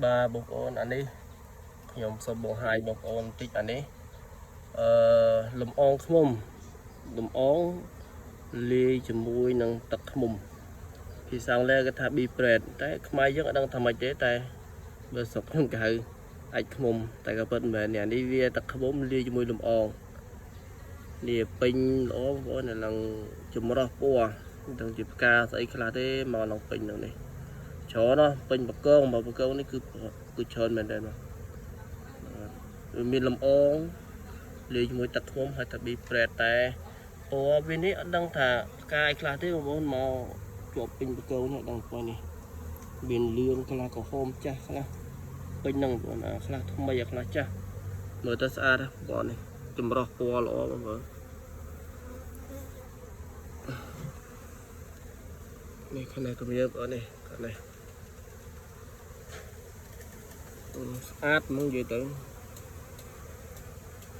បាទបងប្អូនអានេះខ្ញុំសូមបង្ហាញបងប្អូនបន្តិចអានេះអឺលំអងឃ្មុំលំអងលាយជាមួយនឹងទឹកឃ្មុំភាសាអង់គ្លេសគេថា bee bread តែខ្មែរយើងអត់ដឹងថាម៉េចទេតែបើស្រុកខ្ញុំគេហៅអាចឃ្មុំតែក៏ពិតមិនមែននេះអានេះវាទឹកឃ្មុំលាយជាមួយលំអងនេះពេញល្អបងប្អូនឡើងចម្រោះពណ៌មិនដឹងជាផ្កាស្អីខ្លះទេមកឡើងពេញនឹងនេះច្រើនណាស់ពេញបកងបើបកងនេះគឺគឺច្រើនមែនតើបាទវាមានលំអងលាយជាមួយទឹកឃ្មុំហើយថា bee bread តែពណ៌វានេះអត់ដឹងថាផ្កាអីខ្លះទេបងប្អូនមកជាប់ពេញបកងនេះអត់ដឹងពណ៌នេះមានលឿងខ្លះក្រហមចាស់ខ្លះពេញហ្នឹងបងប្អូនអាខ្លះថ្មីអាខ្លះចាស់មើលទៅស្អាតណាស់បងប្អូននេះចម្រោះពណ៌ល្អបងប្អូននេះខាងនេះក៏មានបងប្អូននេះខាងនេះស្អាតហ្មងនិយាយទៅ